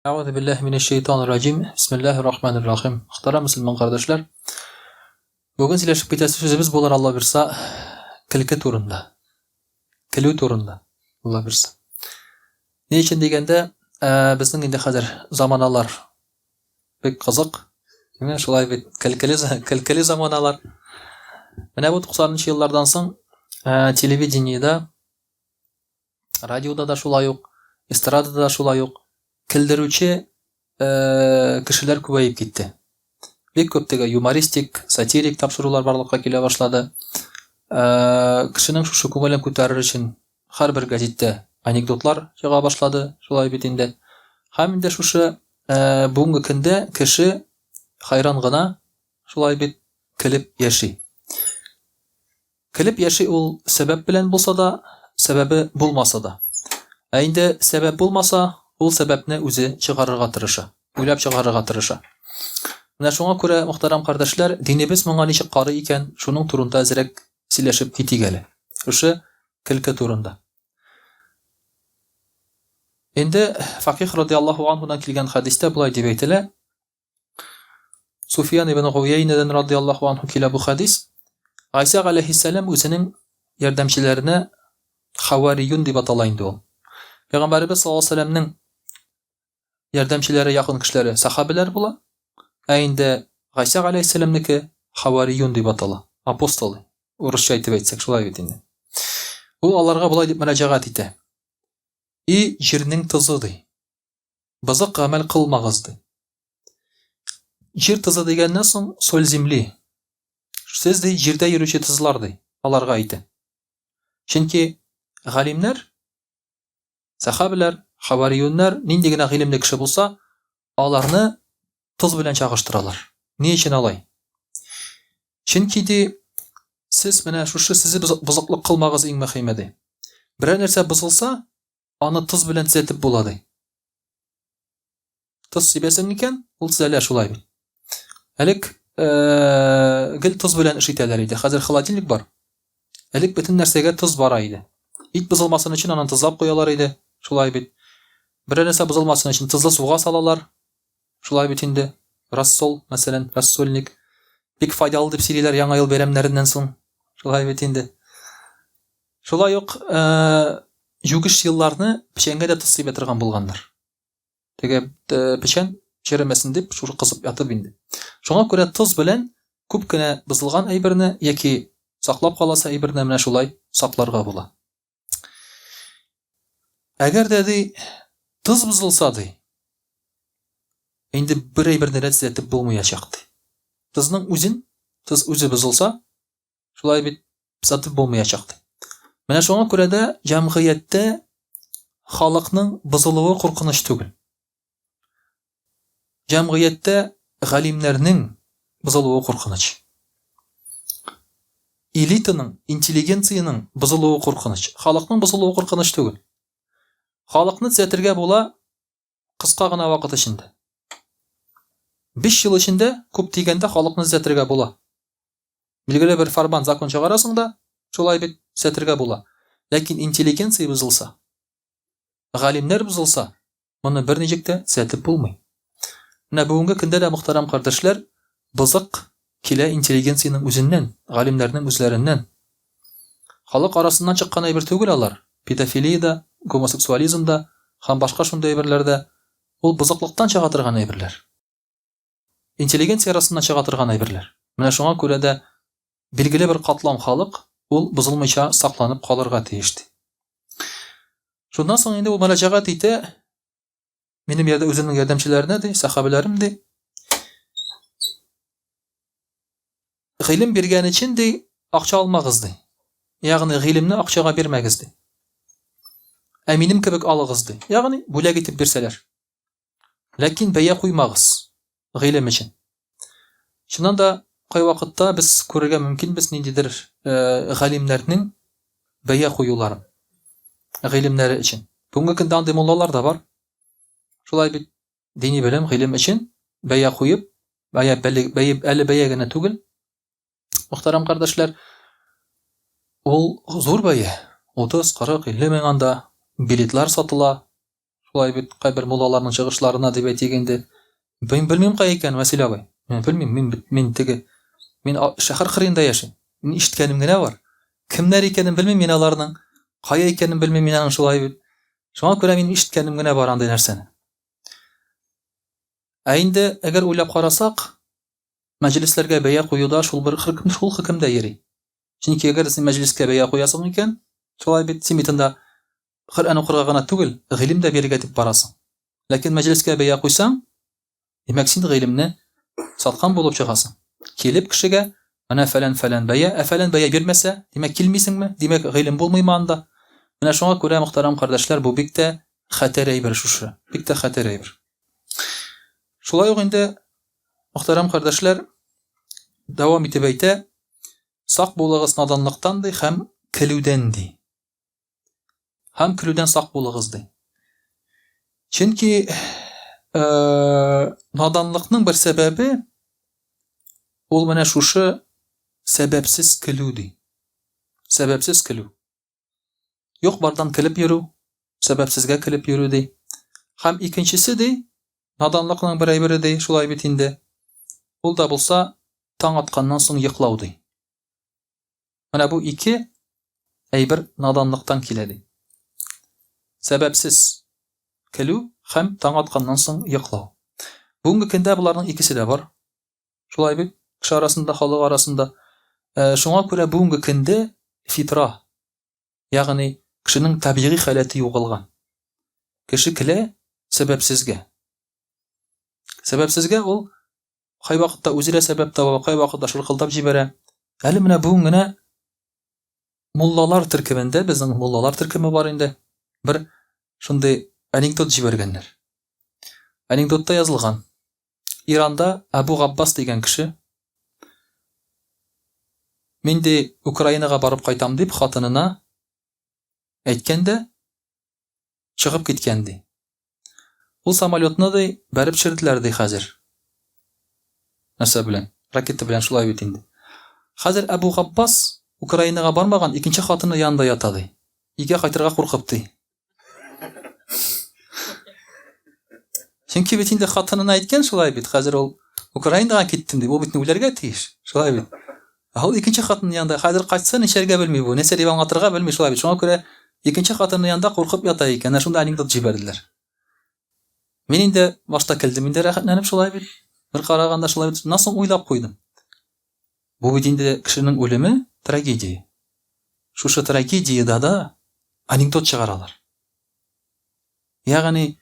Әгъузу биллаһи минәш шәйтанир раҗим. Бисмиллаһир рахманир рахим. Мөхтәрәм мөселман кардәшләр, бүген сөйләшеп китәсе сүзебез булыр, Алла бирса, көлке турында. Көлү турында, Алла бирса. Ни өчен дигәндә, э, безнең инде хәзер заманалар бик кызык. Менә шулай бит, көлкеле, көлкеле заманалар. Менә бу 90 нчы еллардан соң э, телевидениедә Радиода да шулай ук, эстрадада да шулай ук көлдерүче э, кешеләр күбәеп китте. Бик күп теге юмористик, сатирик тапшырулар барлыкка килә башлады. Э, кешенең шушы күңелен күтәрер өчен һәрбер гәзиттә анекдотлар чыга башлады, шулай бит инде. Һәм инде шушы э, бүгенге көндә кеше хайран гына шулай бит көлеп яши. Көлеп яши ул сәбәп белән булса да, сәбәбе булмаса да. Ә инде сәбәп булмаса, ул сәбәпне үзе чыгарырга тырыша, уйлап чыгарырга тырыша. Менә шуңа күрә, мөхтәрәм кардәшләр, динебез моңа ничек карый икән, шуның турында әзрәк сөйләшеп китик әле. Шушы көлке турында. Инде Факих радиаллаһу анһудан килгән хәдистә болай дип әйтелә: Суфиян ибн Гуяйнадан радиаллаһу анһу килә бу хәдис. Гайсә галәйһиссәлам үзенең ярдәмчеләренә хаварiyun дип атала инде ул. Пәйгамбәребез саллаллаһу алейһи вәсәлләмнең ярдәмчеләре, якын кешеләре сахабәләр була. Ә инде Гайсә галәйһиссәламнеке хаварiyun дип атала, апостолы. Урысча әйтеп әйтсәк, шулай бит инде. Ул аларга болай дип мөрәҗәгать итә. И җирнең тозы ди. Бозык гамәл кылмагыз, ди. Җир тызы дигәннән соң, соль земли. Сез, ди, җирдә йөрүче тызлар, ди, аларга әйтә. Чөнки галимнәр, сәхабәләр, хавариюннар, нинди генә гыйлемле кеше булса, аларны тоз белән чагыштыралар. Ни өчен алай? Чөнки ди, сез менә шушы сезе бозыклык кылмагыз иң мөһиме ди. Берәр нәрсә бозылса, Аны тоз белән төзәтеп була, ди. Тоз сибәсең микән, ул төзәлә шулай бит. Элек э, гел тоз белән эш итәләр иде. Хәзер холодильник бар. Элек бөтен нәрсәгә тоз бара иде. Ит бозылмасын өчен аны тозлап куялар иде. Шулай бит. Берәр нәрсә бозылмасын өчен тозлы суга салалар. Шулай бит инде. Рассол, мәсәлән, рассольник. Бик файдалы дип сөйлиләр Яңа ел бәйрәмнәреннән соң. Шулай бит инде. Шулай ук югеш елларны печәнгә дә тоз сибә торган булганнар. Теге печән черемәсен дип, шушы кызып ятып инде. Шуңа күрә тоз белән күп кенә бозылган әйберне яки саклап каласы әйберне менә шулай сакларга була. Әгәр дә ди тоз бозылса ди, инде бер әйберне дә төзәтеп булмаячак ди. Тозның үзен, тоз үзе бозылса, Шулай бит сатып булмаячак ди. Менә шуңа күрә дә җәмгыятьтә халыкның бозылуы куркыныч түгел. Җәмгыятьтә галимнәрнең бозылуы куркыныч. Элитаның, интеллигенциянең бозылуы куркыныч. Халыкның бозылуы куркыныч түгел. Халыкны төзәтергә була кыска гына вакыт эчендә. 5 ел эчендә күп дигәндә халыкны төзәтергә була. Билгеле бер фарман, закон чыгарасың да, шулай бит, төзәтергә була. Ләкин интеллигенция бозылса, галимнәр бозылса, моны берничек тә төзәтеп булмый. Менә бүгенге көндә дә, мөхтәрәм кардәшләр, бозык килә интеллигенциянең үзеннән, галимнәрнең үзләреннән. Халык арасыннан чыккан әйбер түгел алар, педофилия дә, гомосексуализм да һәм башка шундый әйберләр дә, ул бозыклыктан чыга торган әйберләр. Интеллигенция арасыннан чыга торган әйберләр. Менә шуңа күрә дә билгеле бер катлам халык ул бозылмыйча сакланып калырга тиеш ди. Шуннан соң инде ул мөрәҗәгать итә минем ярдә үземнең ярдәмчеләренә ди, сәхабәләрем ди. Гыйлем биргән өчен ди, акча алмагыз ди. Ягъни гыйлемне акчага бирмәгез ди. Ә минем кебек алыгыз ди. Ягъни бүләк итеп бирсәләр. Ләкин бәя куймагыз гыйлем өчен. Чыннан да, кайвакытта без күрергә мөмкинбез ниндидер э, галимнәрнең бәя куюларын гыйлемнәре өчен. Бүгенге көндә андый муллалар да бар. Шулай бит дини белем, гыйлем өчен бәя куеп, бәя, бәя, әле бәя генә түгел, мөхтәрәм кардәшләр, ул зур бәя, 30, 40, 50 мең анда билетлар сатыла. Шулай бит кайбер муллаларның чыгышларына дип әйтик инде. Мин белмим кая икән, Васил абый. Мин белмим, мин мин теге мин шәһәр кырыенда яшим. Мин ишеткәнем генә бар. Кемнәр икәнен белмим мин аларның. Кая икәнен белмим мин аның шулай бит. Шуңа күрә мин ишеткәнем генә бар андый нәрсәне. Ә инде әгәр уйлап карасак, мәҗлесләргә бәя куюда шул бер хөкем шул хөкемдә йөри. Чөнки әгәр син мәҗлескә бәя куясың икән, шулай бит, син бит анда Коръән укырга гына түгел, гыйлем дә бирергә дип барасың. Ләкин мәҗлескә бәя куйсаң, димәк, син гыйлемне саткан булып чыгасың. Килеп кешегә, менә фәлән-фәлән бәя, ә фәлән бәя бирмәсә, димәк, килмисеңме? Димәк, гыйлем булмыймы анда? Менә шуңа күрә, мөхтәрәм кардәшләр, бу бик тә хәтәр әйбер шушы. Бик тә хәтәр әйбер. Шулай ук инде, мөхтәрәм кардәшләр, дәвам итеп әйтә, сак булыгыз наданлыктан ди һәм көлүдән ди. Һәм көлүдән сак булыгыз, ди. Чөнки э, наданлыкның бер сәбәбе ул менә шушы сәбәпсез көлү ди. Сәбәпсез көлү. Юк бардан көлеп йөрү, сәбәпсезгә көлеп йөрү ди. Һәм икенчесе ди, наданлыкның бер әйбере ди, шулай бит инде. Ул да булса таң атканнан соң йоклау ди. Менә бу ике әйбер наданлыктан килә ди. Сәбәпсез көлү һәм таң атканнан соң йоклау. Бүгенге көндә боларның икесе дә бар. Шулай бит, кеше арасында, халык арасында. Э, шуңа күрә бүгенге көндә фитра, ягъни кешенең табигый халәте югалган. Кеше көлә сәбәпсезгә. Сәбәпсезгә ул Кайвакытта үзе дә сәбәп таба, кайвакытта шыркылдап җибәрә. Әле менә бүген генә муллалар төркемендә, безнең муллалар төркеме бар инде, бер шундый анекдот җибәргәннәр. Анекдотта язылган. Иранда Әбу Габбас дигән кеше мин ди Украинага барып кайтам дип хатынына әйткән дә чыгып киткән ди. Ул самолетны, ди, бәреп төшерделәр, ди, хәзер. Нәрсә белән? Ракета белән шулай бит инде. Хәзер Әбу Габбас Украинага бармаган, икенче хатыны янында ята, ди. Өйгә кайтырга куркып, ди. Чөнки бит инде хатынына әйткән шулай бит, хәзер ул Украинага киттем дип, ул бит үләргә тиеш. Шулай бит. Ә ул икенче хатыны янында, хәзер кайтса ничәргә белми бу, нәрсә дип аңлатырга белми, шулай бит. Шуңа күрә икенче хатыны янында куркып ята икән. Әнә шунда анекдот җибәрделәр. Мин инде башта көлдем инде рәхәтләнеп шулай бит. Бер караганда шулай бит. Шуннан соң уйлап куйдым. Бу бит инде кешенең үлеме трагедия. Шушы трагедиядә дә анекдот чыгаралар. Ягъни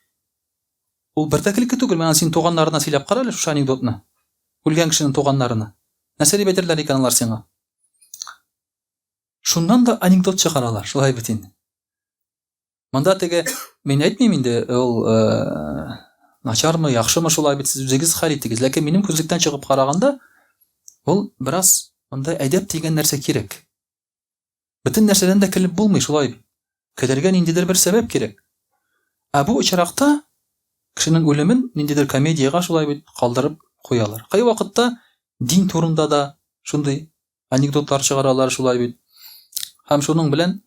ул бер дә көлке түгел. Менә син туганнарына сөйләп кара әле шушы анекдотны. Үлгән кешенең туганнарына. Нәрсә дип әйтерләр икән алар сиңа? Шуннан да анекдот чыгаралар, шулай бит инде. Монда теге мин әйтмим инде, ул э, начармы, яхшымы шулай бит сез үзегез хәл итегез. Ләкин минем күзлектән чыгып караганда, ул бераз монда әдәп дигән нәрсә кирәк. Бөтен нәрсәдән дә көлеп булмый, шулай бит. Көләргә ниндидер бер сәбәп кирәк. Ә бу очракта кешенең үлемен ниндидер комедиягә шулай бит калдырып куялар. Кайвакытта дин турында да шундый анекдотлар чыгаралар шулай бит. Һәм шуның белән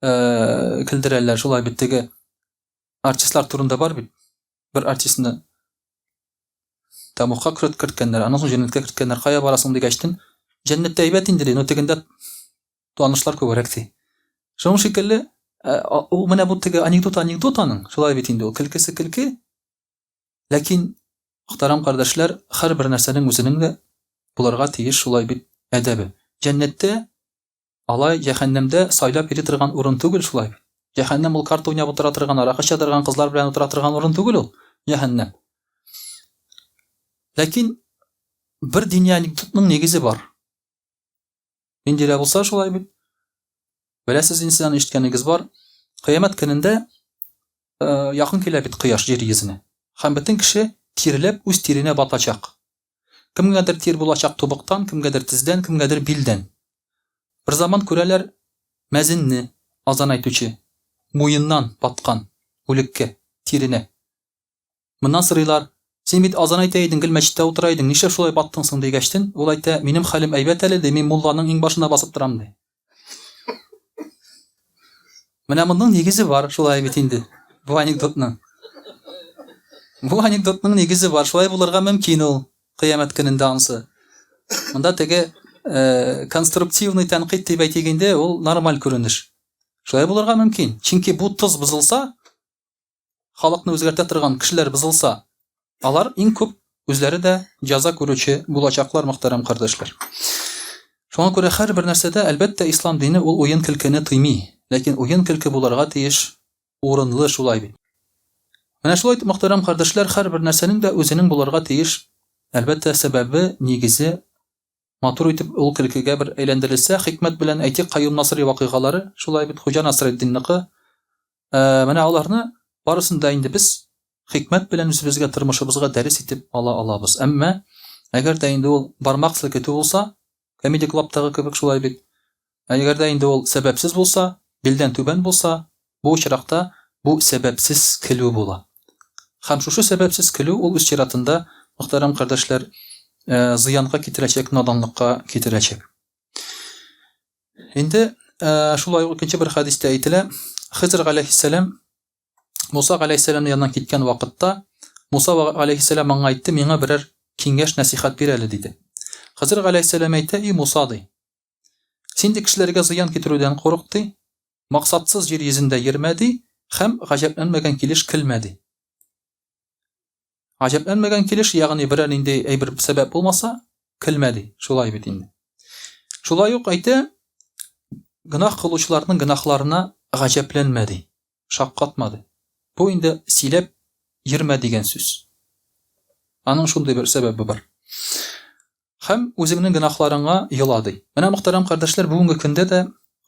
э, көлдерәләр шулай бит теге артистлар турында бар бит. Бер артистны тәмугка керткәннәр, аннан соң җәннәткә керткәннәр. Кая барасың дигәчтен, җәннәттә әйбәт инде ди, но тегендә танышлар күбрәк ди. Шуның шикелле, э, ул менә бу теге анекдот анекдот аның, шулай бит инде ул көлкесе көлке. Ләкин мөхтәрәм кардәшләр, һәрбер нәрсәнең үзенең дә булырга тиеш шулай бит әдәбе. Җәннәттә Алай җәһәннәмдә сайлап йөри торган урын түгел шулай бит. Җәһәннәм ул карта уйнап утыра торган, аракы эчә торган, кызлар белән утыра торган урын түгел ул, җәһәннәм. Ләкин бер дини анекдотның нигезе бар. Нинди дә булса шулай бит. Беләсез инде сез аны ишеткәнегез бар. Кыямәт көнендә э, якын килә бит кояш җир йөзенә. Һәм бөтен кеше тирләп үз тиренә батачак. Кемгәдер тир булачак тубыктан, кемгәдер тездән, кемгәдер билдән. Берзаман күрәләр мәзинне, азан әйтүче, муеннан баткан, үлеккә, тиренә. Моннан сорыйлар, Син бит азан әйтә идең, гел мәчеттә утыра идең, нишләп шулай баттың соң, дигәчтен, ул әйтә, Минем хәлем әйбәт әле, ди, мин мулланың иңбашына басып торам, ди. Менә моның нигезе бар, шулай бит инде, бу анекдотның. Бу анекдотның нигезе бар, шулай булырга мөмкин ул кыямәт көнендә ансы. Монда теге э, конструктивный тәнкыйть дип әйтик инде, ул нормаль күренеш. Шулай булырга мөмкин. Чөнки бу тоз бозылса, халыкны үзгәртә торган кешеләр бозылса, алар иң күп үзләре дә җәза күрүче булачаклар, мөхтәрәм кардәшләр. Шуңа күрә һәрбер нәрсәдә, әлбәттә, ислам дине ул уен-көлкене тыймый. Ләкин уен-көлке булырга тиеш урынлы, шулай бит. Менә шулай итеп, мөхтәрәм кардәшләр, һәрбер нәрсәнең дә үзенең булырга тиеш, әлбәттә, сәбәбе, нигезе, матур итеп ул көлкегә бер әйләндерелсә, хикмәт белән, әйтик, Каюм Насыйри вакыйгалары, шулай бит, Хуҗа Насретдинныкы, ә, менә аларны барысын да инде без хикмәт белән үзебезгә, тормышыбызга дәрес итеп ала алабыз. Әмма, әгәр дә инде ул бармак селкетү булса, Comedy Club-тагы кебек шулай бит. Әгәр дә инде ул сәбәпсез булса, билдән түбән булса, бу очракта бу сәбәпсез көлү була. Һәм шушы сәбәпсез көлү ул үз чиратында, мөхтәрәм кардәшләр, э, зыянга китерәчәк, наданлыкка китерәчәк. Инде э, шулай ук икенче бер хәдистә әйтелә, Хизр галәйһиссәлам Муса галәйһиссәламның яныннан киткән вакытта, Муса галәйһиссәлам аңа әйтте, миңа берәр киңәш, нәсихәт бир әле, диде. Хызыр галәйһиссәлам әйтә, и Муса, ди, син ди кешеләргә зыян китерүдән курык, ди, максатсыз җир йөзендә йөрмә, ди, һәм гаҗәпләнмәгән килеш көлмә, ди. Гаҗәпләнмәгән килеш, ягъни берәр нинди әйбер сәбәп булмаса, көлмә, ди. Шулай бит инде. Шулай ук әйтә, гөнаһ кылучыларның гөнаһларына гаҗәпләнмә, ди. Шаккатма, ди. Бу инде сөйләп йөрмә дигән сүз. Аның шундый бер сәбәбе бар. Һәм үзеңнең гөнаһларыңа ела, ди. Менә, мөхтәрәм кардәшләр, бүгенге көндә дә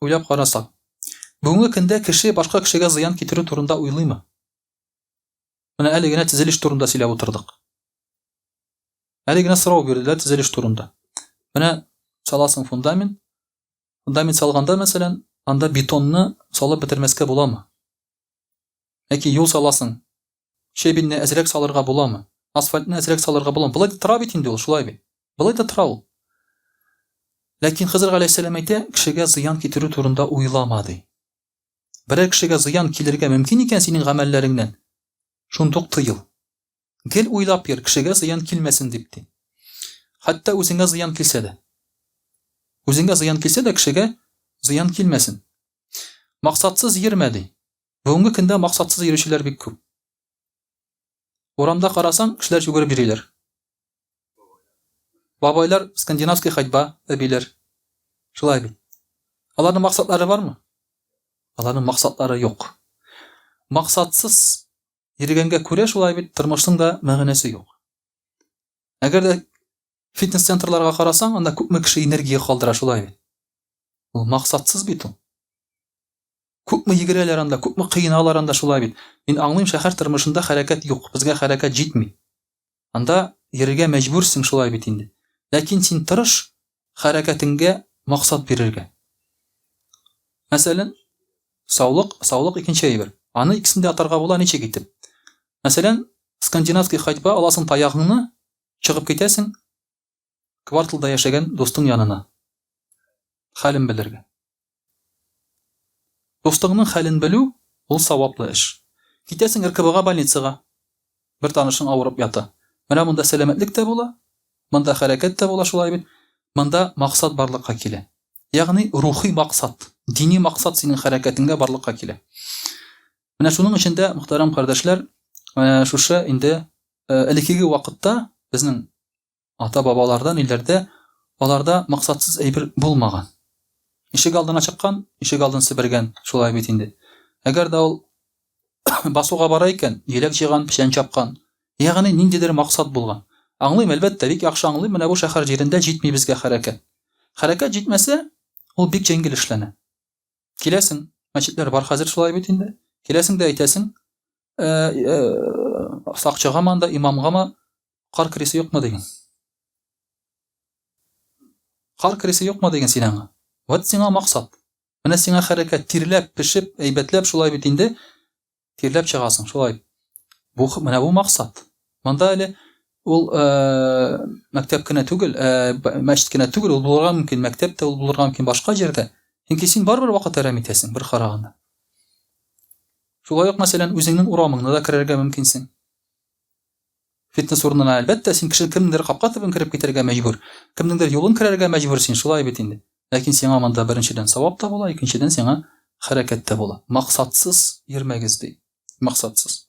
уйлап карасак, бүгенге көндә кеше башка кешегә зыян китерү турында уйлыймы? Менә әле генә төзелеш турында сөйләп утырдык. Әле генә сорау бирделәр төзелеш турында. Менә саласың фундамент. Фундамент салганда, мәсәлән, анда бетонны салып бетермәскә буламы? Яки юл саласың, щебеньне әзрәк салырга буламы? Асфальтны әзрәк салырга буламы? Болай да тора бит инде ул, шулай бит. Болай да тора ул. Ләкин Хызыр галәйһиссәлам әйтә, кешегә зыян китерү турында уйлама, ди. Берәр кешегә зыян килергә мөмкин икән синең гамәлләреңнән, шундук тыел. Гел уйлап йөр, кешегә зыян килмәсен дип ди. Хәтта үзеңә зыян килсә дә. Үзеңә зыян килсә дә, кешегә зыян килмәсен. Максатсыз йөрмә ди. Бүгенге көндә максатсыз йөрүчеләр бик күп. Урамда карасаң, кешеләр йөгереп йөриләр. Бабайлар скандинавский ходьба, әбиләр. Шулай бит. Аларның максатлары бармы? Аларның максатлары юк. Максатсыз йөргәнгә күрә шулай бит, тормышның да мәгънәсе юк. Әгәр дә фитнес-центрларга карасаң, анда күпме кеше энергия калдыра шулай бит. Ул максатсыз бит ул. Күпме йөгерәләр анда, күпме кыйналар анда шулай бит. Мин аңлыйм, шәһәр тормышында хәрәкәт юк, безгә хәрәкәт җитми. Анда йөрергә мәҗбүрсең шулай бит инде. Ләкин син тырыш хәрәкәтеңгә максат бирергә. Мәсәлән, саулык, саулык икенче әйбер. Аны икесен дә атарга була ничек итеп. Мәсәлән, скандинавский ходьба аласың таягыңны, чыгып китәсең, кварталда яшәгән дустың янына. Хәлен белергә. Дустыңның хәлен белү, ул саваплы эш. Китәсең РКБга больницага. Бер танышың авырып ята. Менә монда сәламәтлек тә була, монда хәрәкәт тә була шулай бит. Монда максат барлыкка килә. Ягъни рухи максат, дини максат синең хәрәкәтеңдә барлыкка килә. Менә шуның өчен дә, мөхтәрәм кардәшләр, шушы инде элеккеге вакытта безнең Ата-бабаларда, ниләрдә, аларда максатсыз әйбер булмаган. Ишек алдына чыккан, ишек алдын себергән, шулай бит инде. Әгәр дә ул басуга бара икән, җиләк җыйган, печән чапкан. Ягъни ниндидер максат булган. Аңлыйм, әлбәттә, бик яхшы аңлыйм, менә бу шәһәр җирендә җитми безгә хәрәкәт. Хәрәкәт җитмәсә, ул бик җиңел эшләнә. Киләсең, мәчетләр бар хәзер шулай бит инде. Киләсең дә әйтәсең, э, э, сакчыгамы анда, имамгамы, кар кересе юкмы диген. Кар кересе юкмы диген син аңа. Вот сиңа максат. Менә сиңа хәрәкәт, тирләп, пешеп, әйбәтләп шулай бит инде. Тирләп чыгасың, шулай. Бу менә бу максат. Монда әле ул э, мәктәп кенә түгел, э, мәчет кенә түгел, ул булырга мөмкин, мәктәп тә ул булырга мөмкин башка җирдә. Чөнки син барыбер вакыт әрәм итәсең бер караганда. Шулай ук, мәсәлән, үзеңнең урамыңны да керергә мөмкинсең. Фитнес урынына, әлбәттә, син кеше кемнеңдер капка төбен кереп китәргә мәҗбүр. Кемнеңдер юлын керергә мәҗбүр син, шулай бит инде. Ләкин сиңа монда беренчедән савап та була, икенчедән сиңа хәрәкәт тә була. Максатсыз йөрмәгез ди. Максатсыз.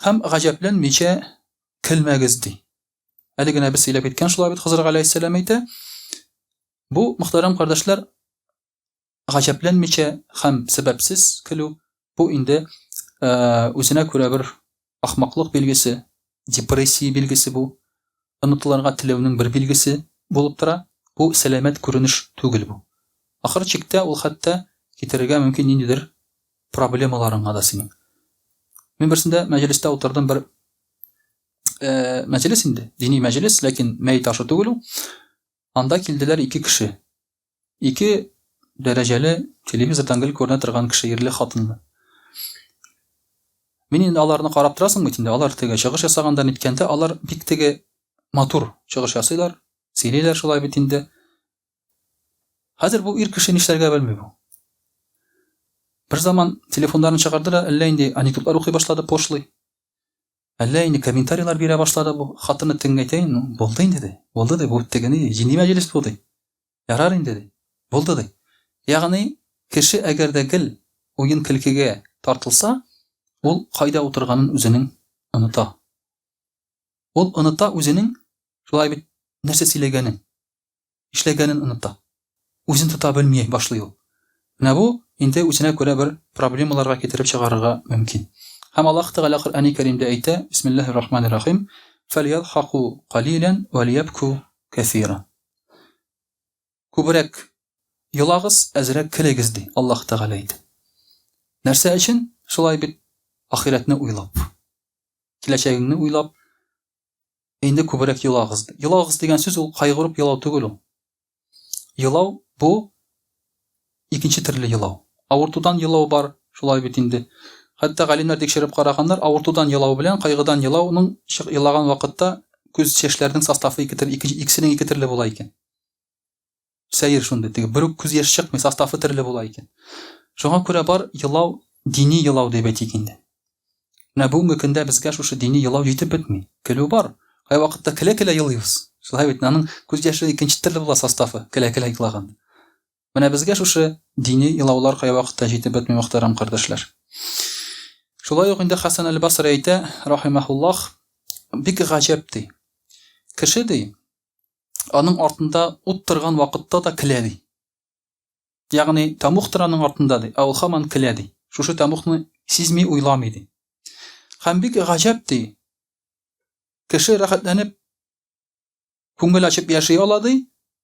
Һәм гаҗәпләнмичә көлмәгез ди. Әле генә без сөйләп киткән шулай бит Хызыр галәйһиссәлам әйтә. Бу, мөхтәрәм кардәшләр, гаҗәпләнмичә һәм сәбәпсез көлү, бу инде үзенә күрә бер ахмаклык билгесе, депрессия билгесе бу. Онытылырга теләүнең бер билгесе булып тора. Бу сәламәт күренеш түгел бу. Ахыр чиктә ул хәтта китерергә мөмкин ниндидер проблемаларыңа да синең. Мин берсендә мәҗлестә утырдым бер мәҗлес инде, дини мәҗлес, ләкин мәет ашы түгел ул. Анда килделәр ике кеше. Ике дәрәҗәле телевизордан гел күренә торган кеше, ирле хатынлы. Мин инде аларны карап торасың бит инде, алар теге чыгыш ясаганда ниткәндә, алар бик теге матур чыгыш ясыйлар, сөйлиләр шулай бит инде. Хәзер бу ир кеше нишләргә белми бу. Бер заман телефоннарын чыгарды да, әллә инде анекдотлар укый башлады пошлый. Әллә инде комментарийлар бирә башлады бу. Хатыны тегеңә әйтә, ну, булды инде ди. Булды ди, бу тегене, җинди мәҗлес бу ди. Ярар инде ди. Булды ди. Ягъни, кеше әгәр дә гел уен-көлкегә тартылса, ул кайда утырганын үзенең оныта. Ул оныта үзенең шулай бит нәрсә сөйләгәнен. Эшләгәнен оныта. Үзен тота белми башлый ул. Менә бу инде үзенә күрә бер проблемаларга китереп чыгарырга мөмкин. Һәм Аллаһ Тәгалә Коръәни Кәримдә әйтә, Бисмиллаһир Рахманир Рахим, Фәльядхаку калилән вәлиябку кәсира. Күбрәк елагыз, әзрәк көлегез, ди Аллаһ Тәгалә әйтә. Нәрсә өчен? Шулай бит, ахирәтне уйлап. Киләчәгеңне уйлап, Инде күбрәк елагыз. Елагыз дигән сүз ул кайгырып елау түгел ул. Елау бу икенче төрле елау. Авыртудан елау бар, шулай бит инде. Хәтта галимнәр тикшереп караганнар, авыртудан елау белән кайгыдан елауның елаган вакытта күз яшьләренең составы ике төрле, икесенең ике төрле була икән. Сәер шундый, теге бер үк күз яше чыкмый, составы төрле була икән. Шуңа күрә бар елау дини елау дип әйтик инде. Менә бүгенге көндә безгә шушы дини елау җитеп бетми. Көлү бар. Кайвакытта көлә-көлә елыйбыз. Шулай бит, аның күз яше икенче төрле була составы, көлә-көлә елаганда. Менә безгә шушы дини елаулар кайвакытта җитеп бетми, мөхтәрәм кардәшләр. Шулай ук инде Хәсән әл-Басри әйтә, рахимахуллах, бик гаҗәп ди. Кеше ди, аның артында ут торган вакытта да көлә ди. Ягъни тәмух тора аның артында ди, ә ул һаман көлә ди. Шушы тәмухны сизми, уйламый ди. Һәм бик гаҗәп ди. Кеше рәхәтләнеп күңел ачып яши ала ди,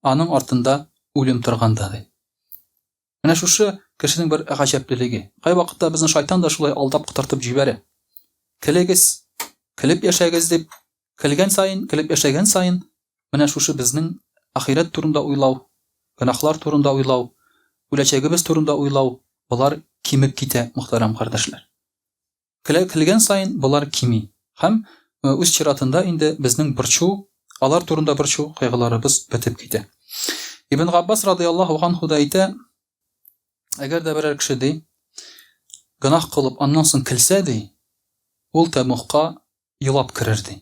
аның артында үлем торганда ди. Менә шушы кешенең бер гаҗәплелеге. Кайвакытта безне шайтан да шулай алдап котыртып җибәрә. Көлегез, көлеп яшәгез дип, көлгән саен, көлеп яшәгән саен, менә шушы безнең ахирәт турында уйлау, гөнаһлар турында уйлау, үләчәгебез турында уйлау, болар кимеп китә, мөхтәрәм кардәшләр. Көлә көлгән саен болар кими һәм үз чиратында инде безнең борчу, алар турында борчу, кайгыларыбыз бетеп китә. Ибн Габбас радыяллаһу анһу да әйтә, әгәр дә берәр кеше ди, гөнаһ кылып, аннан соң көлсә ди, ул тәмугка елап керер ди.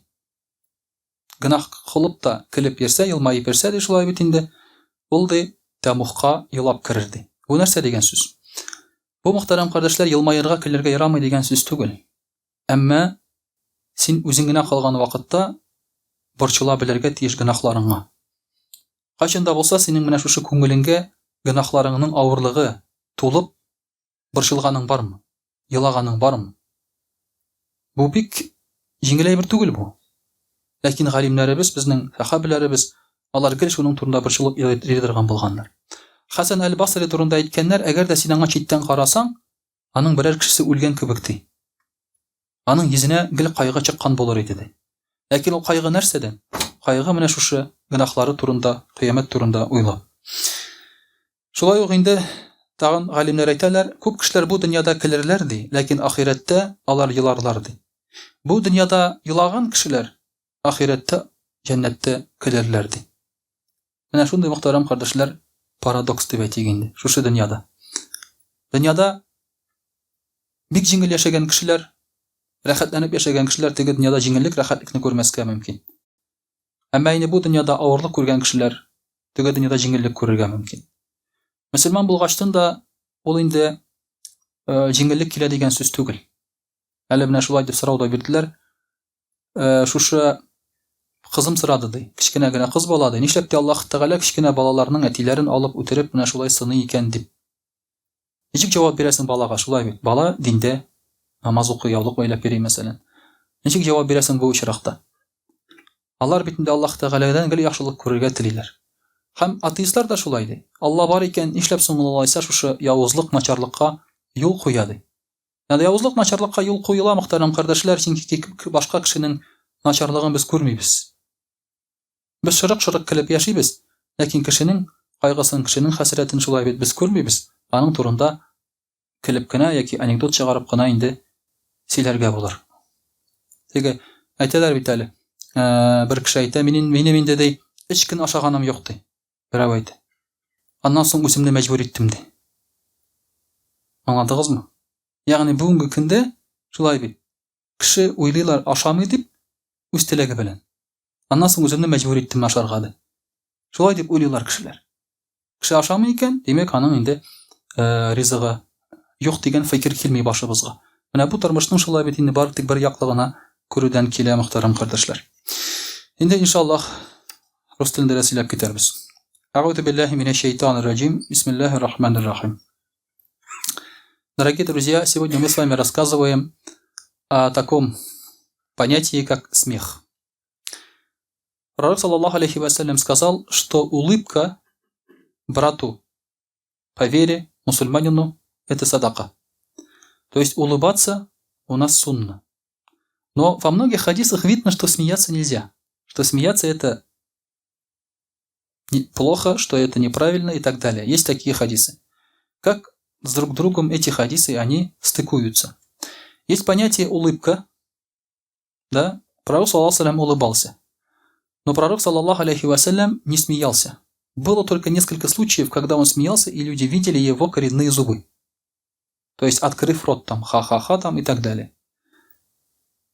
Гөнаһ кылып та көлеп йөрсә, елмаеп йөрсә ди, шулай бит инде, ул ди тәмугка елап керер ди. Бу нәрсә дигән сүз? Бу, мөхтәрәм кардәшләр, елмаерга, көлергә ярамый дигән сүз түгел. Әмма син үзең генә калган вакытта борчыла белергә тиеш гөнаһларыңа. Кайчан да булса синең менә шушы күңелеңгә гөнаһларыңның авырлыгы тулып, Борчылганың бармы? Елаганың бармы? Бу бик җиңел әйбер түгел бу. Ләкин галимнәребез, безнең сәхабәләребез, алар гел шуның турында борчылып йөри торган булганнар. Хәсән әл-Басри турында әйткәннәр, әгәр дә син аңа читтән карасаң, аның берәр кешесе үлгән кебек ди. Аның йөзенә гел кайгы чыккан булыр иде ди. Ләкин ул кайгы нәрсәдән? Кайгы менә шушы гөнаһлары турында, кыямәт турында уйлап. Шулай ук инде тагын галимнәр әйтәләр, күп кешеләр бу дөньяда көлерләр ди, ләкин ахирәттә алар еларлар ди. Бу дөньяда елаган кешеләр ахирәттә җәннәттә көлерләр ди. Менә шундый мөхтәрәм кардәшләр парадокс дип әйтик инде, шушы дөньяда. Дөньяда бик җиңел яшәгән кешеләр, Рәхәтләнеп яшәгән кешеләр теге дөньяда җиңеллек, рәхәтлекне күрмәскә мөмкин. Әмма инде бу дөньяда авырлык күргән кешеләр теге дөньяда җиңеллек күрергә мөмкин. Мөселман булгачтын да ул инде э, җиңеллек килә дигән сүз түгел. Әле менә шулай дип сорау да бирделәр. Э, шушы кызым сорады ди. Кечкенә генә кыз бала ди. Нишләп тә Аллаһ Тәгалә кечкенә балаларның әтиләрен алып үтереп менә шулай сыный икән дип. Ничек җавап бирәсең балага, шулай бит? Бала диндә, намаз укый, яулык бәйләп йөри, мәсәлән. Ничек җавап бирәсең бу очракта? Алар бит инде Аллаһ Тәгаләдән гел яхшылык күрергә телиләр. Һәм атеистлар да шулай ди. Алла бар икән, нишләп соң ул алайса шушы явызлык, начарлыкка юл куя ди. Ягъни явызлык, начарлыкка юл куела, мөхтәрәм кардәшләр, чөнки башка кешенең начарлыгын без күрмибез. Без шырык-шырык көлеп яшибез, ләкин кешенең кайгысын, кешенең хәсрәтен шулай бит без күрмибез, аның турында көлеп кенә яки анекдот чыгарып кына инде сөйләргә булыр. Теге әйтәләр бит әле, бер кеше әйтә, минем, минем инде ди, өч көн ашаганым юк ди. Берәү әйтә. Аннан соң үземне мәҗбүр иттем ди. Аңладыгызмы? Ягъни бүгенге көндә шулай бит. Кеше уйлыйлар ашамый дип, үз теләге белән. Аннан соң үземне мәҗбүр иттем ашарга ди. Шулай дип уйлыйлар кешеләр. Кеше ашамый икән, димәк, аның инде э, ризыгы юк дигән фикер килми башыбызга. Менә бу тормышның шулай бит инде бары тик бер яклы гына күрүдән килә, мөхтәрәм кардәшләр. Инде иншаллаһ рус телендә дә сөйләп китәрбез. Әгъүзу биллаһи минәш шайтанир раҗим. Бисмиллаһир рахманир рахим. Дорогие друзья, сегодня мы с вами рассказываем о таком понятии, как смех. Пророк, саллаллаху алейхи вассалям, сказал, что улыбка брату по вере, мусульманину, это садака. То есть улыбаться у нас сунна. Но во многих хадисах видно, что смеяться нельзя. Что смеяться это плохо, что это неправильно и так далее. Есть такие хадисы. Как с друг другом эти хадисы, они стыкуются. Есть понятие улыбка, да, пророк, саллаллаху алейхи улыбался. Но пророк, саллаллаху алейхи вассалям, не смеялся. Было только несколько случаев, когда он смеялся, и люди видели его коренные зубы. То есть, открыв рот там, ха-ха-ха там и так далее.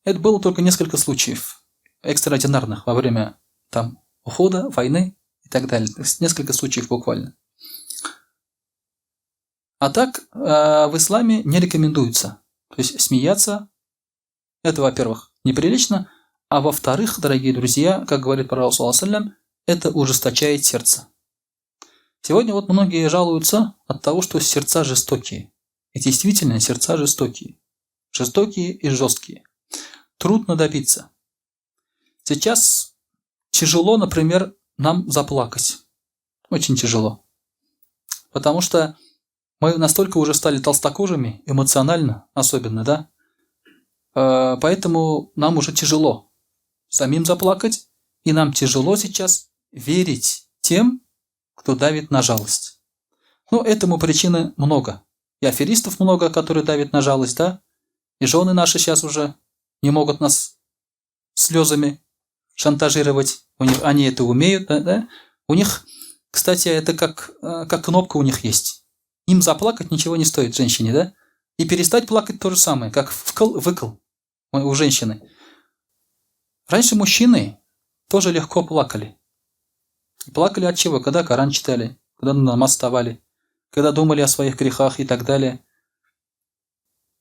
Это было только несколько случаев экстраординарных во время там ухода, войны и так далее. То есть несколько случаев буквально. А так в исламе не рекомендуется. То есть смеяться, это, во-первых, неприлично, а во-вторых, дорогие друзья, как говорит пророк, саллаллаху это ужесточает сердце. Сегодня вот многие жалуются от того, что сердца жестокие. И действительно, сердца жестокие. Жестокие и жесткие. Трудно добиться. Сейчас тяжело, например, нам заплакать. Очень тяжело. Потому что мы настолько уже стали толстокожими, эмоционально особенно, да? Поэтому нам уже тяжело самим заплакать, и нам тяжело сейчас верить тем, кто давит на жалость. Но этому причины много. И аферистов много, которые давят на жалость, да? И жены наши сейчас уже не могут нас слезами шантажировать. У них, они это умеют, да? да? У них, кстати, это как, как кнопка у них есть. Им заплакать ничего не стоит женщине, да? И перестать плакать то же самое, как вкл, выкл у женщины. Раньше мужчины тоже легко плакали. Плакали от чего? Когда Коран читали, когда на намаз вставали, когда думали о своих грехах и так далее.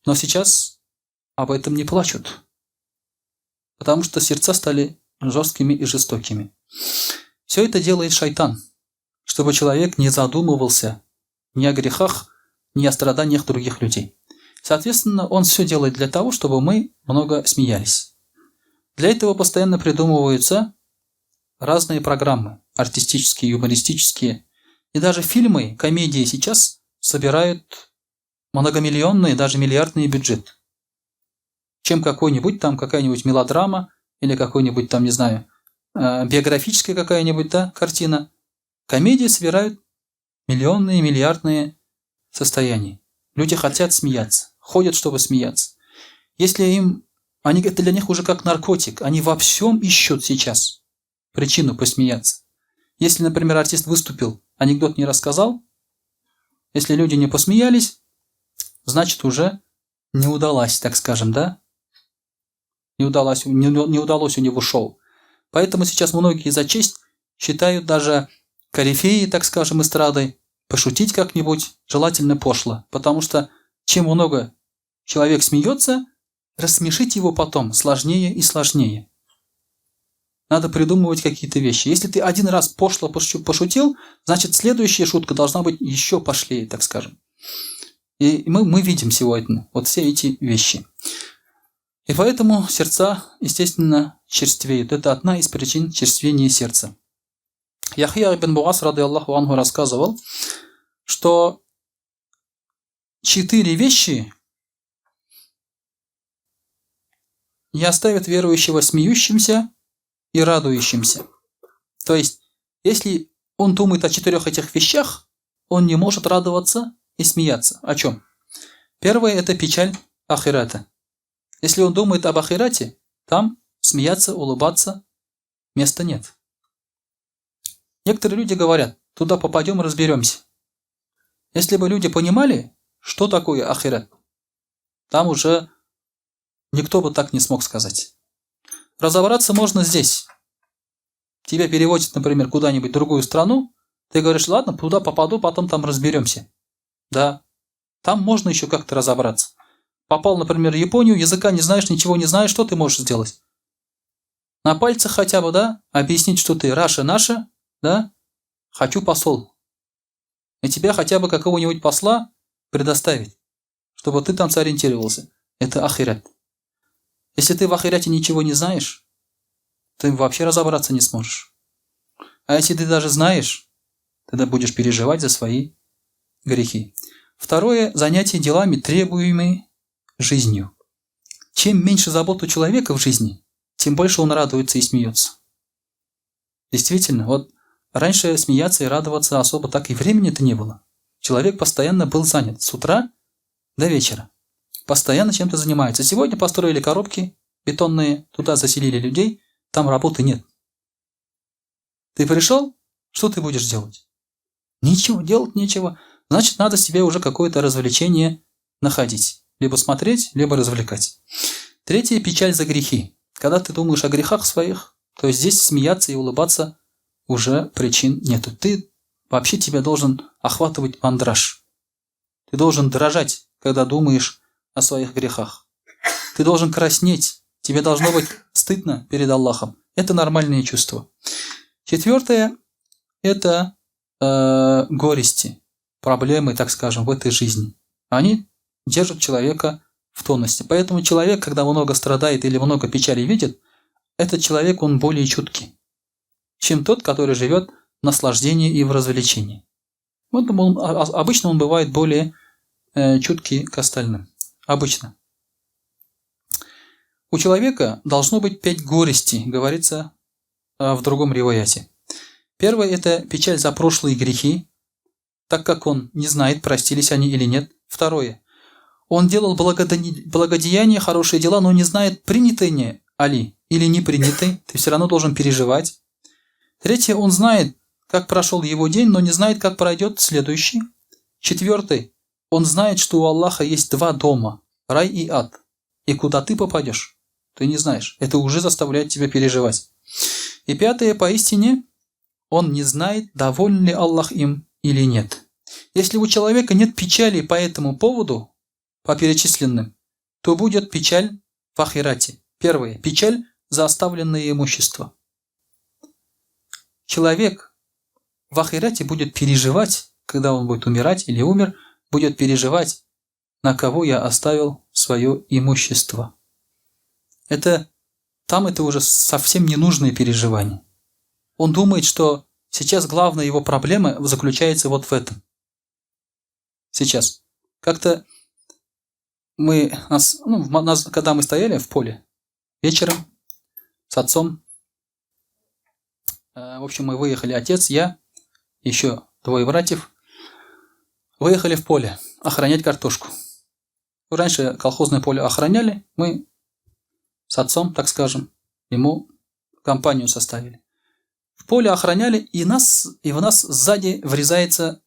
Но сейчас об этом не плачут, потому что сердца стали жесткими и жестокими. Все это делает шайтан, чтобы человек не задумывался ни о грехах, ни о страданиях других людей. Соответственно, он все делает для того, чтобы мы много смеялись. Для этого постоянно придумываются разные программы, артистические, юмористические. И даже фильмы, комедии сейчас собирают многомиллионные, даже миллиардные бюджеты. Чем какой-нибудь там, какая-нибудь мелодрама или какой-нибудь там, не знаю, биографическая какая-нибудь, да, картина. Комедии собирают миллионные, миллиардные состояния. Люди хотят смеяться, ходят, чтобы смеяться. Если им, они, это для них уже как наркотик, они во всем ищут сейчас причину посмеяться. Если, например, артист выступил, анекдот не рассказал, если люди не посмеялись, значит уже не удалась, так скажем, да, Не удалось у него шоу. Поэтому сейчас многие за честь считают даже корифеи, так скажем, эстрады, пошутить как-нибудь, желательно пошло. Потому что чем много человек смеется, рассмешить его потом сложнее и сложнее. Надо придумывать какие-то вещи. Если ты один раз пошло пошутил, значит, следующая шутка должна быть еще пошлее, так скажем. И мы видим сегодня вот все эти вещи. И поэтому сердца, естественно, черствеют. Это одна из причин черствения сердца. Яхья ибн Буаз, رضي الله عنه, рассказывал, что 4 вещи не оставят верующего смеющимся и радующимся. То есть, если он думает о 4 этих вещах, он не может радоваться и смеяться. О чем? Первое – это печаль ахирата. Если он думает об ахирате, там смеяться, улыбаться места нет. Некоторые люди говорят, туда попадем, разберемся. Если бы люди понимали, что такое ахират, там уже никто бы так не смог сказать. Разобраться можно здесь. Тебя переводят, например, куда-нибудь в другую страну, ты говоришь, ладно, туда попаду, потом там разберемся. Да, там можно еще как-то разобраться. Попал, например, в Японию, языка не знаешь, ничего не знаешь, что ты можешь сделать? На пальцах хотя бы, да, объяснить, что ты Раша наша, да, хочу посол. И тебя хотя бы какого-нибудь посла предоставить, чтобы ты там сориентировался. Это ахират. Если ты в ахирате ничего не знаешь, ты вообще разобраться не сможешь. А если ты даже знаешь, тогда будешь переживать за свои грехи. Второе – занятие делами, требуемыми жизнью. Чем меньше забот у человека в жизни, тем больше он радуется и смеется. Действительно, вот раньше смеяться и радоваться особо так и времени-то не было. Человек постоянно был занят с утра до вечера. Постоянно чем-то занимается. Сегодня построили коробки бетонные, туда заселили людей, там работы нет. Ты пришел, что ты будешь делать? Ничего, делать нечего. Значит, надо себе уже какое-то развлечение находить. Либо смотреть, либо развлекать. Третье – печаль за грехи. Когда ты думаешь о грехах своих, то здесь смеяться и улыбаться уже причин нету. Ты вообще тебя должен охватывать мандраж. Ты должен дрожать, когда думаешь о своих грехах. Ты должен краснеть. Тебе должно быть стыдно перед Аллахом. Это нормальные чувства. Четвертое – это горести, проблемы, так скажем, в этой жизни. Они держат человека в тонусе. Поэтому человек, когда много страдает или много печали видит, этот человек, он более чуткий, чем тот, который живет в наслаждении и в развлечении. Вот обычно он бывает более чуткий к остальным. Обычно. У человека должно быть 5 горестей, говорится в другом риваяте. Первое – это печаль за прошлые грехи, так как он не знает, простились они или нет. Второе. Он делал благодеяния, хорошие дела, но не знает, приняты они или не приняты. Ты все равно должен переживать. Третье. Он знает, как прошел его день, но не знает, как пройдет следующий. Четвертый. Он знает, что у Аллаха есть 2 дома – рай и ад. И куда ты попадешь, ты не знаешь. Это уже заставляет тебя переживать. И пятое. Поистине, он не знает, доволен ли Аллах им или нет. Если у человека нет печали по этому поводу, по перечисленным, то будет печаль в ахирате. Первое. Печаль за оставленное имущество. Человек в ахирате будет переживать, когда он будет умирать или умер, будет переживать, на кого я оставил свое имущество. Там это уже совсем ненужные переживания. Он думает, что сейчас главная его проблема заключается вот в этом. Сейчас. Как-то когда мы стояли в поле вечером с отцом, в общем, мы выехали, отец, я, еще 2 братьев, выехали в поле охранять картошку. Раньше колхозное поле охраняли, мы с отцом, так скажем, ему компанию составили. В поле охраняли, и в нас сзади врезается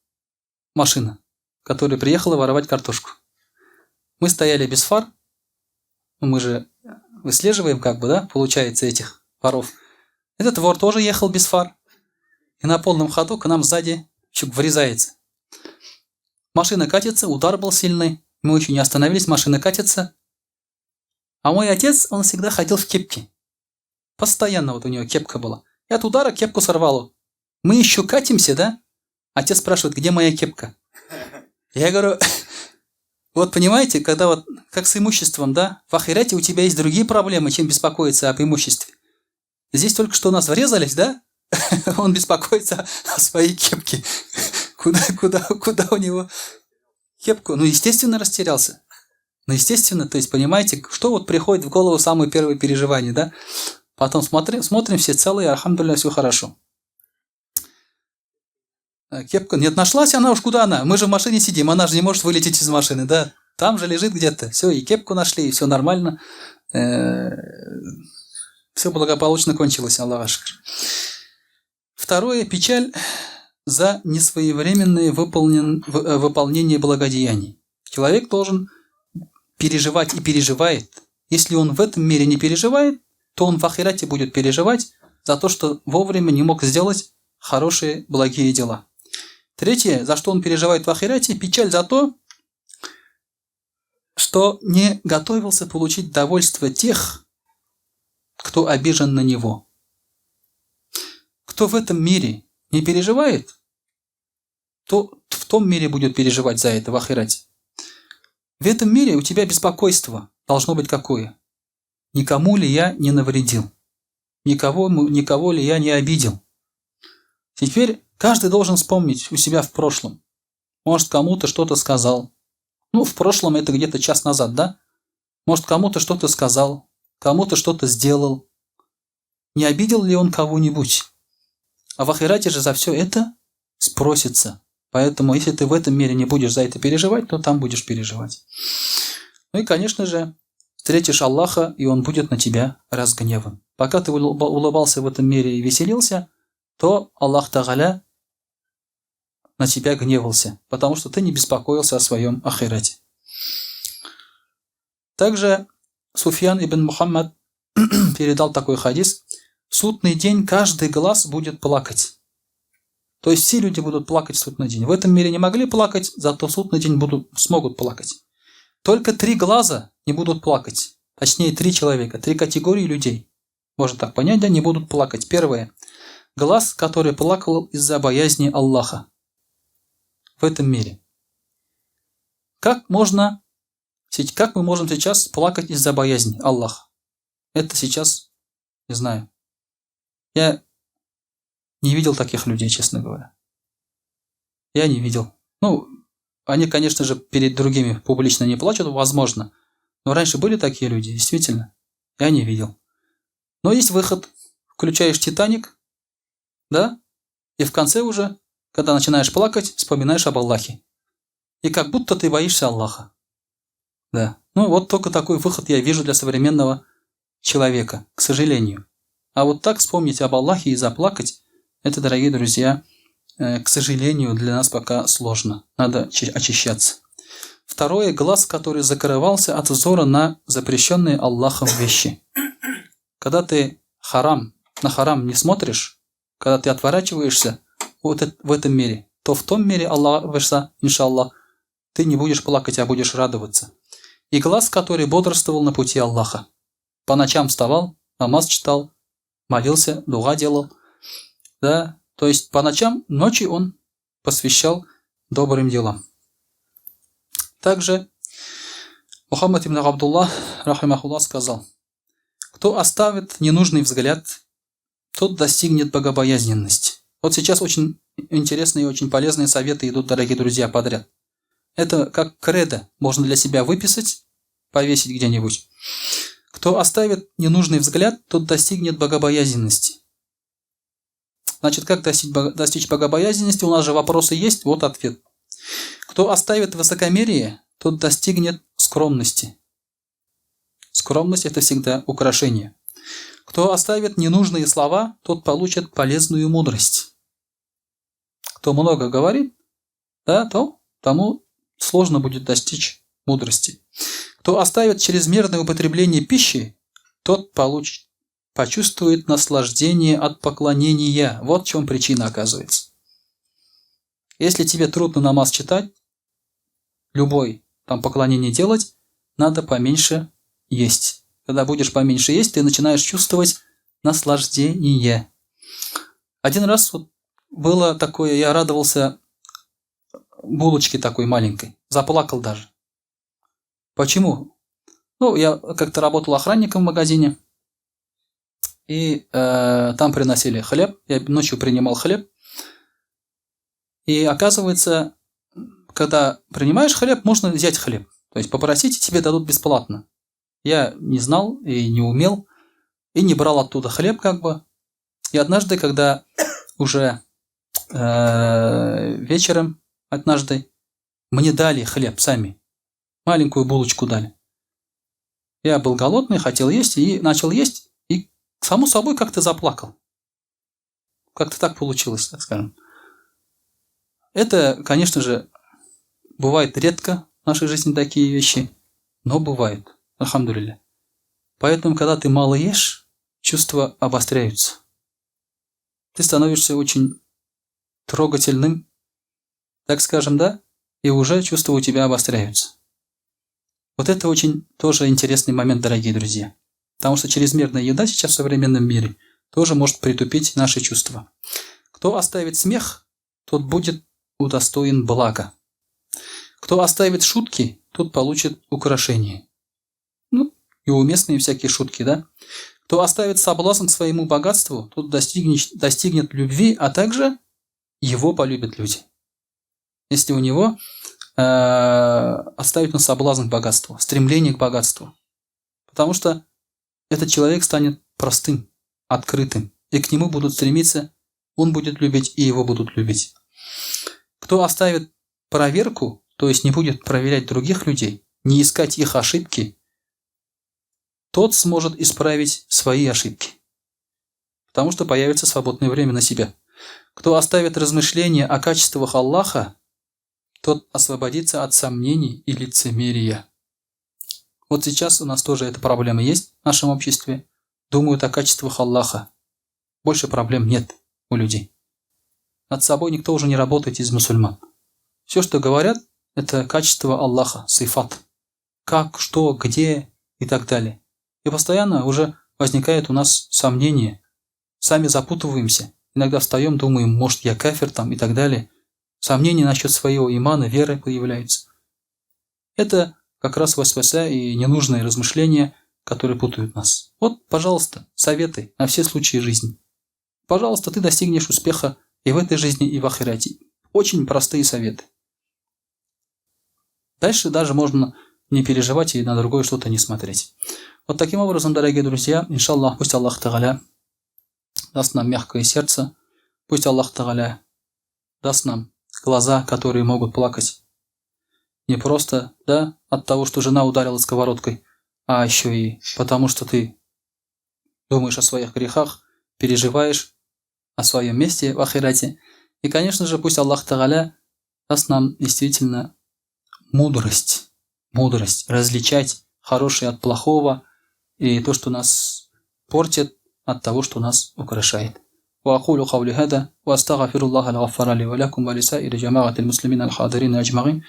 машина, которая приехала воровать картошку. Мы стояли без фар, мы же выслеживаем, как бы, да, получается, этих воров. Этот вор тоже ехал без фар. И на полном ходу к нам сзади чуть врезается. Машина катится, удар был сильный. Мы еще не остановились, машина катится. А мой отец, он всегда ходил в кепке. Постоянно вот у него кепка была. И от удара кепку сорвало. Мы еще катимся, да? Отец спрашивает, где моя кепка? Я говорю, вот понимаете, когда вот, как с имуществом, да? В ахирате у тебя есть другие проблемы, чем беспокоиться об имуществе. Здесь только что у нас врезались, да? Он беспокоится о своей кепке. Куда у него кепку? Ну, естественно, растерялся. Ну, естественно, то есть, понимаете, что вот приходит в голову самое первое переживание, да? Потом смотрим, все целые, альхамдулилля, все хорошо. Кепка, нет, нашлась она уж, куда она? Мы же в машине сидим, она же не может вылететь из машины, да? Там же лежит где-то. Все, и кепку нашли, и все нормально. Все благополучно кончилось, Аллаха шөкер. Второе, печаль за несвоевременное выполнение благодеяний. Человек должен переживать и переживает. Если он в этом мире не переживает, то он в ахирате будет переживать за то, что вовремя не мог сделать хорошие, благие дела. Третье, за что он переживает в ахирате, печаль за то, что не готовился получить довольство тех, кто обижен на него. Кто в этом мире не переживает, то в том мире будет переживать за это в ахирате. В этом мире у тебя беспокойство должно быть какое? Никому ли я не навредил? Никого ли я не обидел? Теперь каждый должен вспомнить у себя в прошлом. Может, кому-то что-то сказал. Ну, в прошлом это где-то час назад, да? Может, кому-то что-то сказал, кому-то что-то сделал. Не обидел ли он кого-нибудь? А в ахирате же за все это спросится. Поэтому, если ты в этом мире не будешь за это переживать, то там будешь переживать. Ну и, конечно же, встретишь Аллаха, и Он будет на тебя разгневан. Пока ты улыбался в этом мире и веселился, то Аллах Тагаля на тебя гневался, потому что ты не беспокоился о своем ахирате. Также Суфьян ибн Мухаммад передал такой хадис. В судный день каждый глаз будет плакать. То есть все люди будут плакать в судный день. В этом мире не могли плакать, зато в судный день смогут плакать. Только 3 глаза не будут плакать. Точнее, 3 человека, 3 категории людей. Можно так понять, да, не будут плакать. Первое. Глаз, который плакал из-за боязни Аллаха в этом мире. Как мы можем сейчас плакать из-за боязни Аллаха? Это сейчас, не знаю. Я не видел таких людей, честно говоря. Я не видел. Ну, они, конечно же, перед другими публично не плачут, возможно. Но раньше были такие люди, действительно. Я не видел. Но есть выход. Включаешь «Титаник», да? И в конце уже, когда начинаешь плакать, вспоминаешь об Аллахе. И как будто ты боишься Аллаха. Да. Ну, вот только такой выход я вижу для современного человека, к сожалению. А вот так вспомнить об Аллахе и заплакать, это, дорогие друзья, к сожалению, для нас пока сложно. Надо очищаться. Второе, глаз, который закрывался от взора на запрещенные Аллахом вещи. Когда ты на харам не смотришь, когда ты отворачиваешься вот в этом мире, то в том мире, Аллах, иншаллах, ты не будешь плакать, а будешь радоваться. И глаз, который бодрствовал на пути Аллаха. По ночам вставал, намаз читал, молился, дуа делал. Да, то есть по ночам, ночи он посвящал добрым делам. Также Мухаммад ибн Абдуллах, рахимахуллах, сказал: кто оставит ненужный взгляд, тот достигнет богобоязненности. Вот сейчас очень интересные и очень полезные советы идут, дорогие друзья, подряд. Это как кредо, можно для себя выписать, повесить где-нибудь. Кто оставит ненужный взгляд, тот достигнет богобоязненности. Значит, как достичь богобоязненности? У нас же вопросы есть, вот ответ. Кто оставит высокомерие, тот достигнет скромности. Скромность – это всегда украшение. Кто оставит ненужные слова, тот получит полезную мудрость. Кто много говорит, да, то тому сложно будет достичь мудрости. Кто оставит чрезмерное употребление пищи, тот получит, почувствует наслаждение от поклонения. Вот в чем причина оказывается. Если тебе трудно намаз читать, любой там поклонение делать, надо поменьше есть. Когда будешь поменьше есть, ты начинаешь чувствовать наслаждение. Один раз вот было такое, я радовался булочке такой маленькой, заплакал даже. Почему? Ну, я как-то работал охранником в магазине, и там приносили хлеб, я ночью принимал хлеб, и оказывается, когда принимаешь хлеб, можно взять хлеб. То есть попросить, тебе дадут бесплатно. Я не знал и не умел, и не брал оттуда хлеб как бы. И однажды, когда уже вечером, однажды, мне дали хлеб сами. Маленькую булочку дали. Я был голодный, хотел есть, и начал есть, и само собой как-то заплакал. Как-то так получилось, так скажем. Это, конечно же, бывает редко в нашей жизни такие вещи, но бывает, الحمد لله. Поэтому, когда ты мало ешь, чувства обостряются. Ты становишься очень трогательным, так скажем, да? И уже чувства у тебя обостряются. Вот это очень тоже интересный момент, дорогие друзья. Потому что чрезмерная еда сейчас в современном мире тоже может притупить наши чувства. Кто оставит смех, тот будет удостоен блага. Кто оставит шутки, тот получит украшение. Ну, и уместные всякие шутки, да? Кто оставит соблазн к своему богатству, тот достигнет любви, а также его полюбят люди. Если у него оставит он соблазн к богатству, стремление к богатству. Потому что этот человек станет простым, открытым, и к нему будут стремиться, он будет любить, и его будут любить. Кто оставит проверку, то есть не будет проверять других людей, не искать их ошибки, тот сможет исправить свои ошибки. Потому что появится свободное время на себя. Кто оставит размышления о качествах Аллаха, тот освободится от сомнений и лицемерия. Вот сейчас у нас тоже эта проблема есть в нашем обществе. Думают о качествах Аллаха. Больше проблем нет у людей. Над собой никто уже не работает из мусульман. Все, что говорят, это качество Аллаха, صفات. Как, что, где и так далее. И постоянно уже возникает у нас сомнение. Сами запутываемся. Иногда встаем, думаем, может, я кафир там и так далее. Сомнения насчет своего имана, веры появляются. Это как раз وسوسة и ненужные размышления, которые путают нас. Вот, пожалуйста, советы на все случаи жизни. Пожалуйста, ты достигнешь успеха и в этой жизни, и в ахирате. Очень простые советы. Дальше даже можно не переживать и на другое что-то не смотреть. Вот таким образом, дорогие друзья, إن شاء الله, пусть Аллах Тагаля даст нам мягкое сердце, пусть Аллах Тагаля даст нам глаза, которые могут плакать. Не просто, да, от того, что жена ударила сковородкой, а еще и потому, что ты думаешь о своих грехах, переживаешь о своем месте в ахирате. И, конечно же, пусть Аллах Тагаля даст нам действительно мудрость, мудрость различать хорошее от плохого и то, что нас портит, от того, что нас украшает. وأقول قولي هذا وأستغفر الله الغفار لي ولكم ولسائر جماعة المسلمين الحاضرين أجمعين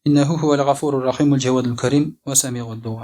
إنه هو الغفور الرحيم الجواد الكريم وسميع الدعاء.